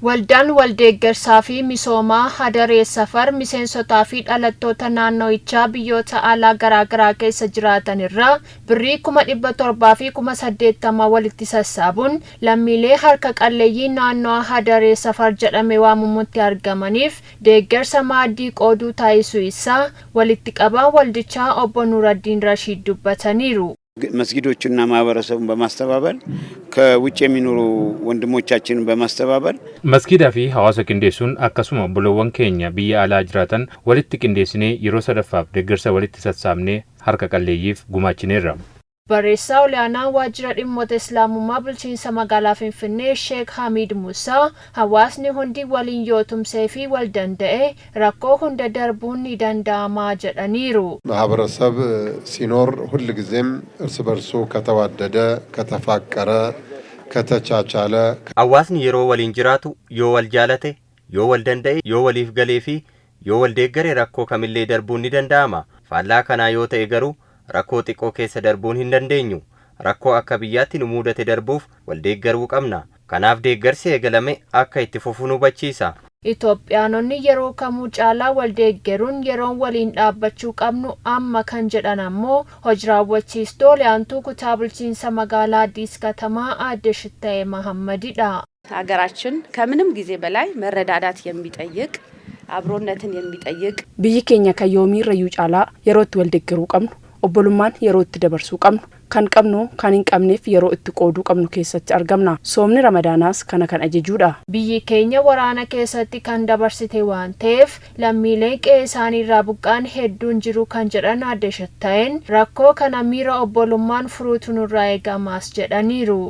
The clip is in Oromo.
Waldaan Waldeeggarsaa fi Misoomaa Hadaree Safar miseensotaa fi dhalattoota naannawichaa biyyoota alaa garaagaraa keessa jiraatan irraa birrii 780,000 walitti sassaabuun lammiilee harka qalleeyyii naannawaa Hadaree Safar jedhamee waamamutti argamaniif deeggarsa maaddii qooduu taasisuu isaa walitti qabaan waldichaa obbo Nuuraddiin Rashiid dubbataniiru. መስጊዶችና ማህበረሰቡን በማስተባበር ከውጭ የሚኖሩ ወንድሞቻችንን በማስተባበር Masgiidaa fi hawaasa qindeessuun akkasuma obboloowwan keenya biyya alaa jiraatan walitti qindeessinee yeroo sadaffaaf deeggarsa walitti sassaabnee harka qalleeyyiif gumaachineerra. Barreessaa olaanaa Waajjira Dhimmoota Islaamummaa Bulchiinsa Magaalaa Finfinnee Sheek Hamiid Musaa hawaasni hundi waliin yoo tumsee fi wal danda'e rakkoo hunda darbuun ni danda'ama jedhaniiru. ማህበረሰብ ሲኖር ሁል ጊዜም እርስ በርሱ ከተዋደደ፣ ከተፋቀረ፣ ከተቻቻለ Hawaasni yeroo waliin jiraatu yoo wal jaalate, yoo wal danda'e, yoo waliif galee fi yoo wal deeggare rakkoo kamillee darbuun ni danda'ama. Faallaa kanaa yoo ta'e garuu rakkoo xiqqoo keessa darbuun hin dandeenyu. Rakkoo akka biyyaatti nu mudate darbuuf wal deeggaruu qabna. Kanaaf deeggarsi eegalame akka itti fufu nu hubachiisa. Itoophiyaanonni yeroo kamuu caalaa wal deeggaruun yeroon waliin dhaabbachuu qabnu amma kan jedhan ammoo hojii raawwachiistuu olaantuu kutaa bulchiinsa magaalaa Addis Katamaa aadde Shittaayee Mahammadidha. ሀገራችን ከምንም ጊዜ በላይ መረዳዳት የሚጠይቅ አብሮነትን የሚጠይቅ Biyyi keenya kan yoomiirrayyuu caalaa yeroo itti wal deeggaruu qabnu, obbolummaan yeroo itti dabarsuu qabnu, kan qabnu kan hin qabneef yeroo itti qooduu qabnu keessatti argamna. Soomni Ramadaanaas kana kan ajajuudha. Biyyi keenya waraana keessatti kan dabarsite waan ta'eef lammiileen qe'ee isaaniirraa buqqaan hedduun jiru kan jedhan aadde Shittaayeen rakkoo kana miira obbolummaan furuutu nurraa eegamaas jedhaniiru.